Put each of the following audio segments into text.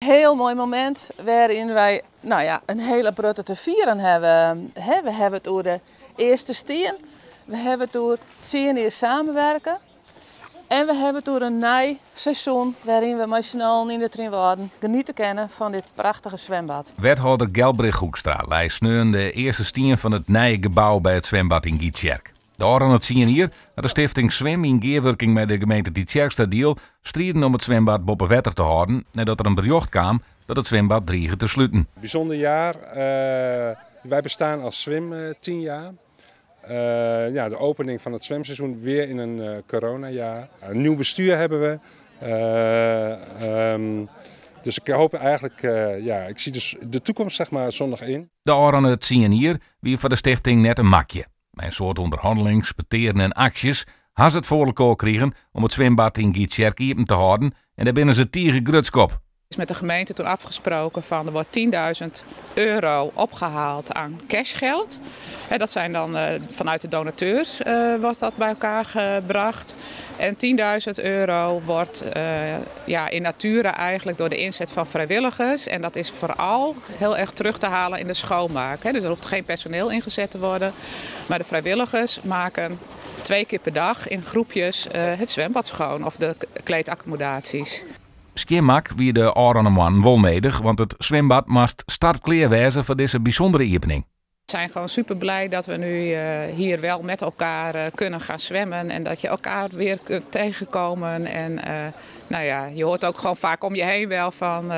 Hiel moai momint wêryn't wy, no ja, in hiele protte te fieren hawwe. We hawwe it oer de earste stien, we hawwe it oer 10 jier samenwerken en we hawwe it oer in nij seizoen wêryn't we mei syn allen yn de Trynwâlden geniete kinne fan dit prachtige swimbad. Wethâlder Gelbrig Hoekstra lei sneon de earste stien fan it nije gebou by it swimbad yn Gytsjerk. De ôfrûne 10 jier hat de stifting Swim yn gearwurking mei de gemeente Tytsjerksteradiel striden om it swimbad boppe wetter te hâlden, neidat der in berjocht kaam dat it swimbad drige te sluten. Bijzonder jaar. Wij bestaan als Swim 10 jaar. Ja, de opening van het zwemseizoen weer in een coronajaar. Een nieuw bestuur hebben we. Dus ik hoop eigenlijk, ja, ik zie dus de toekomst, zeg maar, zonnig in. De ôfrûne 10 jier wie foar de stichting net in makje. Mei in soad ûnderhannelings, petearen en aksjes ha se it foar elkoar krigen om it swimbad yn Gytsjerk iepen te hâlden en dêr binne se tige grutsk op. Is met de gemeente toen afgesproken van: er wordt 10.000 euro opgehaald aan cashgeld. Dat zijn dan vanuit de donateurs wordt dat bij elkaar gebracht. En 10.000 euro wordt ja, in natura eigenlijk door de inzet van vrijwilligers. En dat is vooral heel erg terug te halen in de schoonmaak. Dus er hoeft geen personeel ingezet te worden. Maar de vrijwilligers maken twee keer per dag in groepjes het zwembad schoon of de kleedaccommodaties. Skjinmak wie de ôfrûne moannen wol nedich, want it swimbad moast startklear wêze foar dizze bysûndere iepening. We zijn gewoon super blij dat we nu hier wel met elkaar kunnen gaan zwemmen en dat je elkaar weer kunt tegenkomen. En nou ja, je hoort ook gewoon vaak om je heen wel van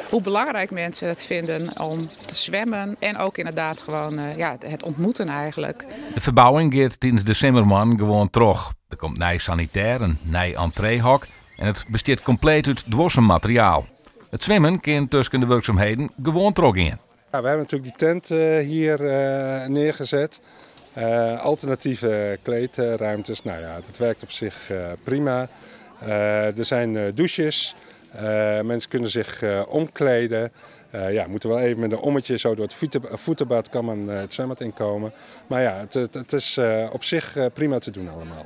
hoe belangrijk mensen het vinden om te zwemmen. En ook inderdaad gewoon, ja, het ontmoeten eigenlijk. De ferbouwing giet tidens de simmermoannen gewoan troch. Der komt nij sanitêr, in nij entreehok en it bestiet kompleet út duorsum materiaal. It swimmen kin tusken de wurksumheden gewoan trochgean. Ja, we hebben natuurlijk die tent hier neergezet. Alternatieve kleedruimtes. Nou ja, dat werkt op zich prima. Er zijn douches. Mensen kunnen zich omkleden. Ja, moeten wel even met een ommetje zo door het voetenbad kan men het zwembad inkomen. Maar ja, het is op zich prima te doen allemaal.